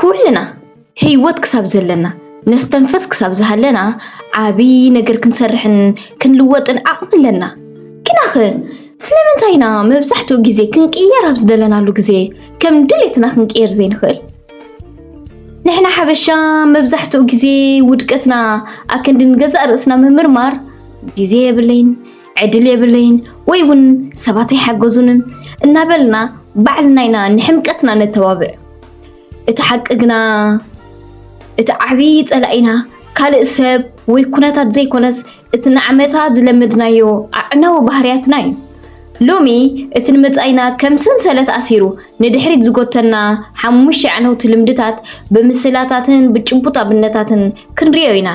ኩልና ህይወት ክሳብ ዘለና፣ ነስተንፈስ ክሳብ ዝሃለና፣ ዓቢ ነገር ክንሰርሕን ክንልወጥን ዓቕሚ ኣለና። ግናኸ ስለምንታይ ኢና መብዛሕትኡ ግዜ ክንቅየር ኣብ ዝደለናሉ ግዜ ከም ድሌትና ክንቅየር ዘይንኽእል? ንሕና ሓበሻ መብዛሕትኡ ግዜ ውድቀትና ኣክንዲ ንገዛእ ርእስና ምምርማር፣ ግዜ የብለይን፣ ዕድል የብለይን፣ ወይ እውን ሰባት ኣይሓገዙንን እናበልና ባዕልና ኢና ንሕምቀትና ነተባብዕ። እቲ ሓቂ ግና፣ እቲ ዓቢ ጸላኢና ካልእ ሰብ ወይ ኩነታት ዘይኮነስ፣ እቲ ንዓመታ ዝለመድናዮ ኣዕናዊ ባህርያትና እዩ። ሎሚ እቲ ንመጻኢና ከም ሰንሰለት ኣሲሩ ንድሕሪት ዝጎተና ሓሙሽተ ኣዕነውቲ ልምድታት ብምስላታትን ብጭቡጥ ኣብነታትን ክንርእዮ ኢና።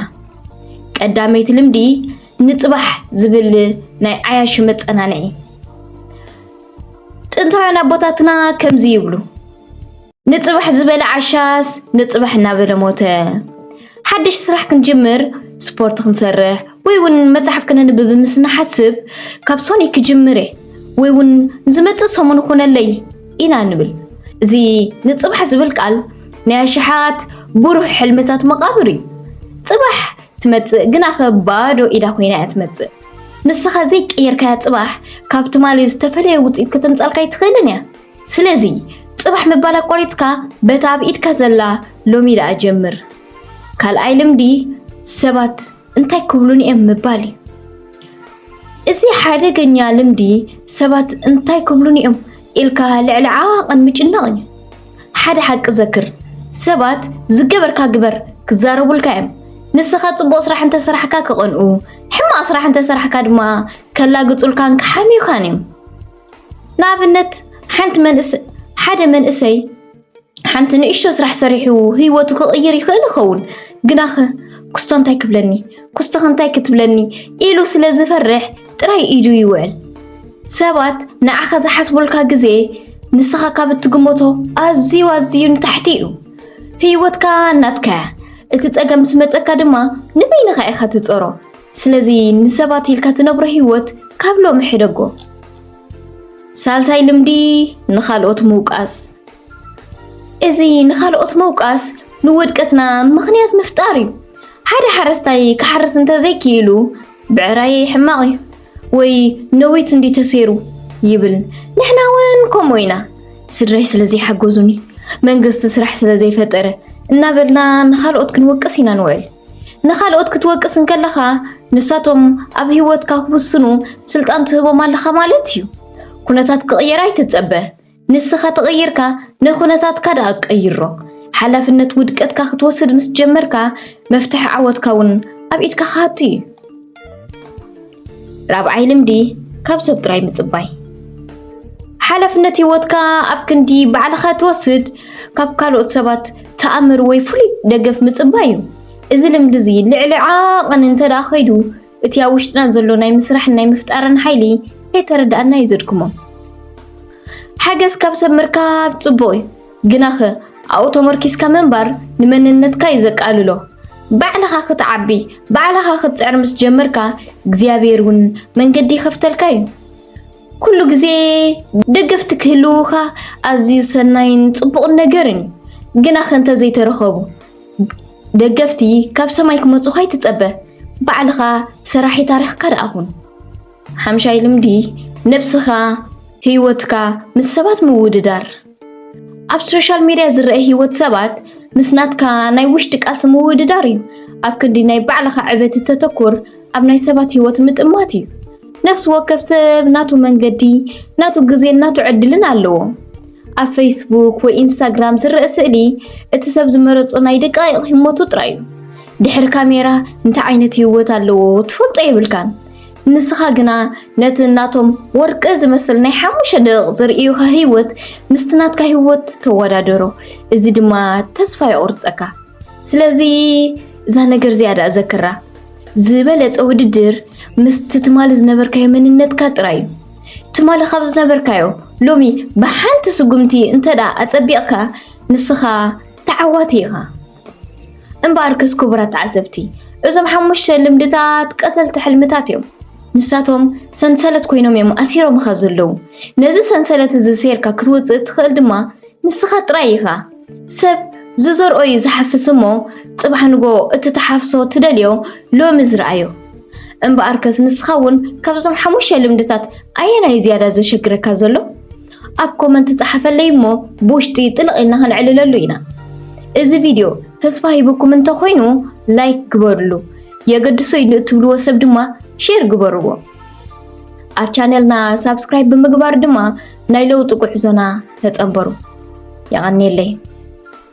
ቀዳመይቲ ልምዲ ንጽባሕ ዝብል ናይ ዓያሹ መጸናንዒ። ጥንታውያን ኣቦታትና ከምዚ ይብሉ፣ "ንጽባሕ ዝበለ ዓሻስ ንጽባሕ እናበለ ሞተ።" ሓድሽ ስራሕ ክንጅምር፣ ስፖርት ክንሰርሕ፣ ወይ እውን መጽሓፍ ከነንብብ ምስ ንሓስብ፣ "ካብ ሶኒ ክጅምር እየ፣ ወይ እውን ዝመጽእ ሰሙን ይኹነለይ" ኢና ንብል። እዚ ንጽባሕ ዝብል ቃል ናይ ኣሽሓት ብሩህ ሕልምታት መቓብር እዩ። ጽባሕ ትመጽእ፣ ግናኸ ባዶ ኢዳ ኮይና እያ ትመጽእ። ንስኻ ዘይቀየርካያ ጽባሕ ካብ ትማሊ ዝተፈለየ ውጽኢት ከተምጻልካ ኣይትኽእልን እያ። ስለዚ፣ ጽባሕ ምባል ኣቋሪጽካ፣ በታ ኣብ ኢድካ ዘላ ሎሚ ደኣ ጀምር። ካልኣይ ልምዲ፣ ሰባት እንታይ ክብሉኒ እዮም ምባል እዩ። እዚ ሓደገኛ ልምዲ፣ ሰባት እንታይ ክብሉኒ እዮም ኢልካ ልዕሊ ዓቐን ምጭናቕ እዩ። ሓደ ሓቂ ዘክር፣ ሰባት ዝገበርካ ግበር ክዛረቡልካ እዮም። ንስኻ ጽቡቕ ስራሕ እንተሰራሕካ ክቐንኡ፣ ሕማቕ ስራሕ እንተሰራሕካ ድማ ከላግጹልካን ክሓምዩኻን እዮም። ንኣብነት፣ ሓንቲ መንእስ-፣ ሓደ መንእሰይ ሓንቲ ንእሽቶ ስራሕ ሰሪሑ ህይወቱ ክቕይር ይኽእል ይኸውን። ግናኸ፣ "ክስቶ እንታይ ክብለኒ? ክስቶኸ እንታይ ክትብለኒ?" ኢሉ ስለ ዝፈርሕ ጥራይ ኢዱ ይውዕል። ሰባት ንዓኻ ዝሓስቡልካ ግዜ፣ ንስኻ ካብ እትግመቶ ኣዝዩ ኣዝዩ ንታሕቲ እዩ። ህይወትካ ናትካ እያ። እቲ ጸገም ምስ መጸካ ድማ ንበይንኻ ኢኻ ትጸሮ። ስለዚ ንሰባት ኢልካ ትነብሮ ህይወት ካብ ሎሚ ሕደጎ። ሳልሳይ ልምዲ፣ ንኻልኦት ምውቃስ። እዚ ንኻልኦት ምውቃስ ንውድቀትና ምኽንያት ምፍጣር እዩ። ሓደ ሓረስታይ ክሓርስ እንተዘይክኢሉ፣ "ብዕራየይ ሕማቕ እዩ" ወይ "ነዊት እንዲ ተሰይሩ" ይብል። ንሕና እውን ከምኡ ኢና። "ስድራይ ስለ ዘይሓገዙኒ፣ መንግስቲ ስራሕ ስለ ዘይፈጠረ" እናበልና ንኻልኦት ክንወቅስ ኢና ንውዕል። ንኻልኦት ክትወቅስ እንከለኻ፣ ንሳቶም ኣብ ህይወትካ ክውስኑ ስልጣን ትህቦም ኣለኻ ማለት እዩ። ኩነታት ክቕየር ኣይትጸበ። ንስኻ ተቐይርካ፣ ንኹነታትካ ደኣ ቀይሮ። ሓላፍነት ውድቀትካ ክትወስድ ምስ ጀመርካ፣ መፍትሒ ዓወትካ እውን ኣብ ኢድካ ክኣቱ እዩ። ራብዓይ ልምዲ፣ ካብ ሰብ ጥራይ ምጽባይ። ሓላፍነት ህይወትካ ኣብ ክንዲ ባዕልኻ ትወስድ፣ ካብ ካልኦት ሰባት ተኣምር ወይ ፍሉይ ደገፍ ምጽባይ እዩ። እዚ ልምዲ እዚ ልዕሊ ዓቐን እንተ ደኣ ኸይዱ፣ እቲ ኣብ ውሽጥና ዘሎ ናይ ምስራሕን ናይ ምፍጣርን ሓይሊ ከይተረድኣና እዩ ዘድክሞ። ሓገዝ ካብ ሰብ ምርካብ ጽቡቕ እዩ፣ ግናኸ ኣብኡ ተመርኪስካ ምንባር ንመንነትካ እዩ ዘቃልሎ። ባዕልኻ ክትዓቢ፣ ባዕልኻ ክትጽዕር ምስ ጀመርካ፣ እግዚኣብሔር እውን መንገዲ ይኸፍተልካ እዩ። ኩሉ ግዜ ደገፍቲ ክህልዉኻ ኣዝዩ ሰናይን ጽቡቕን ነገርን እዩ። ግናኸ እንተ ዘይተረኸቡ፣ ደገፍቲ ካብ ሰማይ ክመጹኻ ኣይትጸበ። ባዕልኻ ሰራሒ ታሪኽካ ደኣ ኩን። ሓምሻይ ልምዲ፣ ነብስኻ፣ ህይወትካ ምስ ሰባት ምውድዳር። ኣብ ሶሻል ሚድያ ዝረአ ህይወት ሰባት ምስ ናትካ ናይ ውሽጢ ቃልሲ ምውድዳር እዩ። ኣብ ክንዲ ናይ ባዕልኻ ዕበት እተተኩር፣ ኣብ ናይ ሰባት ህይወት ምጥማት እዩ። ነፍሲ ወከፍ ሰብ ናቱ መንገዲ፣ ናቱ ግዜን ናቱ ዕድልን ኣለዎ። ኣብ ፌስቡክ ወይ ኢንስታግራም ዝረአ ስእሊ፣ እቲ ሰብ ዝመረጾ ናይ ደቃይቕ ህሞቱ ጥራይ እዩ። ድሕሪ ካሜራ እንታይ ዓይነት ህይወት ኣለዎ ትፈልጦ የብልካን። ንስኻ ግና ነቲ ናቶም ወርቂ ዝመስል ናይ ሓሙሽተ ደቂቕ ዘርእዩኻ ህይወት ምስቲ ናትካ ህይወት ተወዳደሮ። እዚ ድማ ተስፋ የቑርጸካ። ስለዚ እዛ ነገር እዚኣ ደኣ ዘክራ። ዝበለጸ ውድድር ምስቲ ትማሊ ዝነበርካዮ መንነትካ ጥራይ እዩ። ትማሊ ካብ ዝነበርካዮ ሎሚ ብሓንቲ ስጉምቲ እንተ ደኣ ኣጸቢቕካ፣ ንስኻ ተዓዋቲ ኢኻ። እምበኣርከስ ክቡራት ተዓዘብቲ፣ እዞም ሓሙሽተ ልምድታት ቀተልቲ ሕልምታት እዮም። ንሳቶም ሰንሰለት ኮይኖም እዮም ኣሲሮምኻ ዘለዉ። ነዚ ሰንሰለት እዚ ሰይርካ ክትወጽእ እትኽእል ድማ ንስኻ ጥራይ ኢኻ። ሰብ ዝዘርኦ እዩ ዝሓፍስ እሞ፣ ጽባሕ ንጎ እቲ ትሓፍሶ ትደልዮ ሎሚ ዝረኣዮ። እምበኣርከስ ንስኻ እውን ካብዞም ሓሙሽተ ልምድታት ኣየናይ ዝያዳ ዘሸግረካ ዘሎ? ኣብ ኮመንት ጸሓፈለይ እሞ ብውሽጢ ጥልቕ ኢልና ክንዕልለሉ ኢና። እዚ ቪድዮ ተስፋ ሂብኩም እንተኾይኑ ላይክ ግበሩሉ። የገድሶ እዩ ንእትብልዎ ሰብ ድማ ሼር ግበርዎ። ኣብ ቻነልና ሳብስክራይብ ብምግባር ድማ ናይ ለውጢ ጉዕዞና ተጸንበሩ። የቐንየለይ።